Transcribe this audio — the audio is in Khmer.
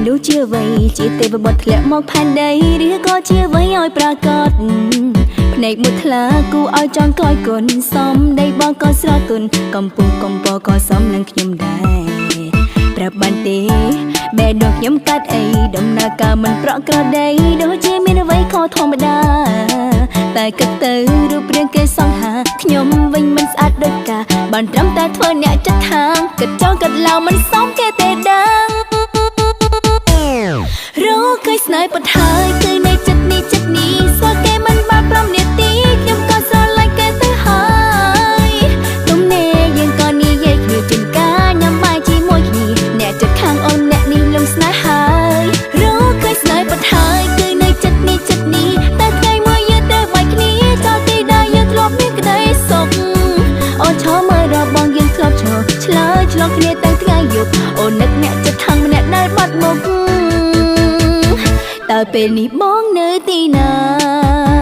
នោះជាអ្វីជាទេវបុត្រធ្លាក់មកផែនដីឬក៏ជាអ្វីឲ្យប្រកាសភ្នែកមួយថ្លាគូឲ្យចង់កយគុណសំដីបងក៏ស្រទន់កំពុងកំពក៏សំនឹងខ្ញុំដែរប្រាប់បានទេបែរដងខ្ញុំកាត់អីដំណើរការមិនប្រក់ក្រដីដូចជាមានអ្វីខុសធម្មតាតែគិតទៅរូបរាងគេសង្ហាខ្ញុំវិញមិនស្អាតដូចកាបានត្រឹមតែធ្វើអ្នកចិត្តខាងគិតចង់គិតឡោមិនសមគេទេដឹងរកឃើញស្នេហ៍ប៉ុតហើយគឺនៅចិត្តនេះចិត្តនេះស្គាល់គេមិនបាន5នាទីខ្ញុំក៏ស្រឡាញ់គេទៅហើយទំនេរយើងក៏និយាយគ្នាជាងការញ៉ាំបាយជាមួយគ្នាអ្នកចិត្តខាងអូនអ្នកនេះលំស្នេហាហើយរកឃើញស្នេហ៍ប៉ុតហើយគឺនៅចិត្តនេះចិត្តនេះតែថ្ងៃមួយយើងទៅបែកគ្នាចោលទីដែលយើងធ្លាប់មានក្តីសុខអូនឈរមើលរបងយើងធ្លាប់ឈរឆ្លើយឆ្លងគ្នាទាំងថ្ងៃយប់អូននឹកអ្នកចិត្តខាងម្នាក់ដែលបាត់មុខតើពេលនេះបងនៅទីណា?